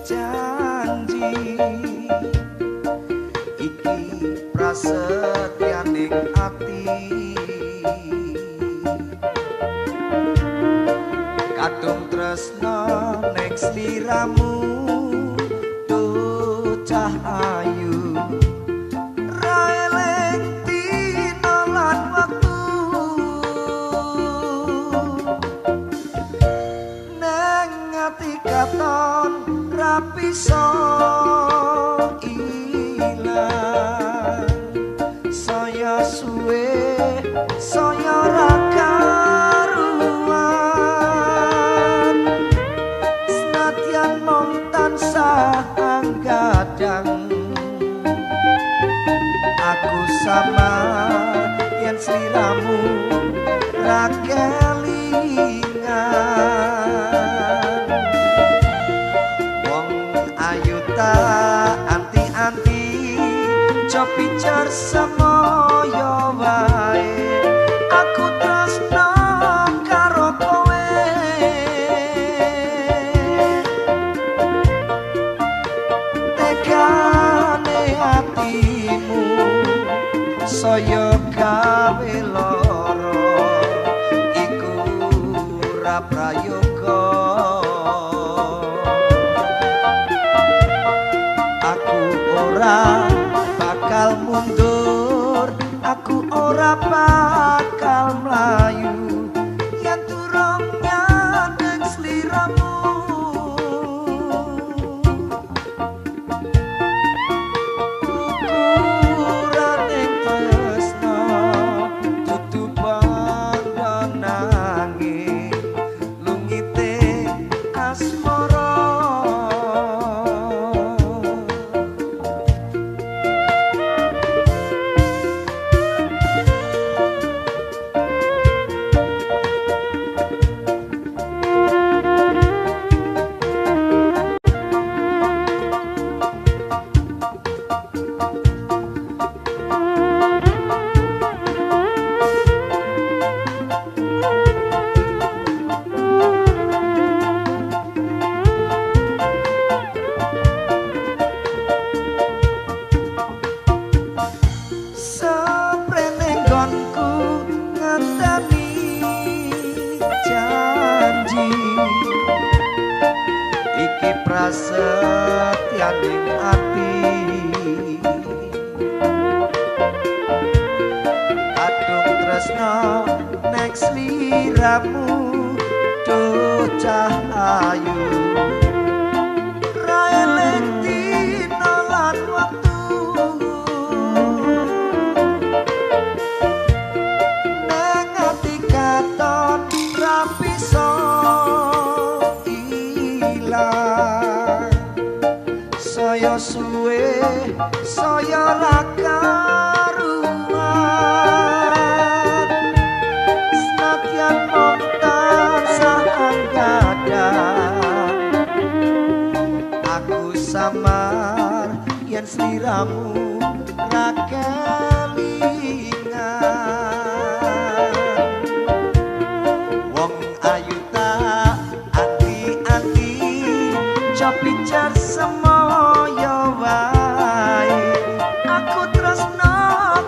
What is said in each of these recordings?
janji. Iki prasetyaning ati, kadung tresno ning sliramu duh cah ayu. Ra eling dina lan wektu, nang ati katon ra bisa ilang. Saya suwe saya ra karuan, senadyan mung tansah anggadang. Aku sama yen sliramu ra kelingan. Wong ayu tak anti-anti, copicar semoyo wae. Aku tresno karo kowe, tekane atimu saya gawe lara. Iku ra prayoga, aku ora bakal mundur, aku ora bakal mlayu yen durung nyandeng sliramu. Ukuraning tresno dudu bandha nanging lungite asmara. Seprene nggonku ngenteni janji, iki prasetyaning ati. Kadung tresno nek sliramu duh cah ayu. Ra eling dina lan wektu, nang ati katon ra bisa ilang. Saya suwe saya ra karuan, senadyan mung tansah anggadang. Aku samar yen sliramu ra kelingan. Wong ayu tak anti-anti, copicar semoyo wae. Aku tresno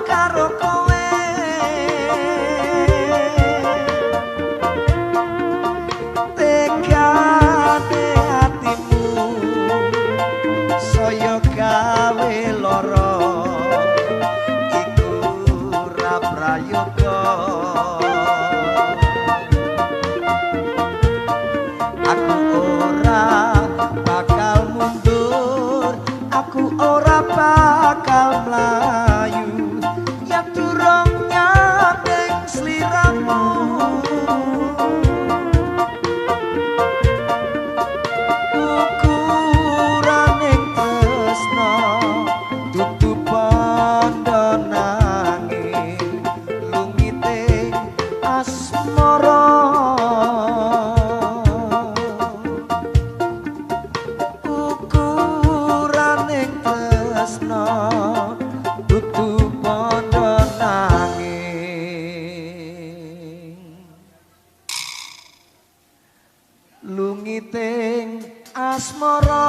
karo kowe, tekane atimu saya gawe lara. Iku ra prayoga, aku ora bakal mundur, aku ora bakal mlayu yen durung nyandeng sliramu. Ukuraning tresno dudu bandha nanging lungite asmara. Ukuraning tresno dudu bandha nanging lungiting asmara.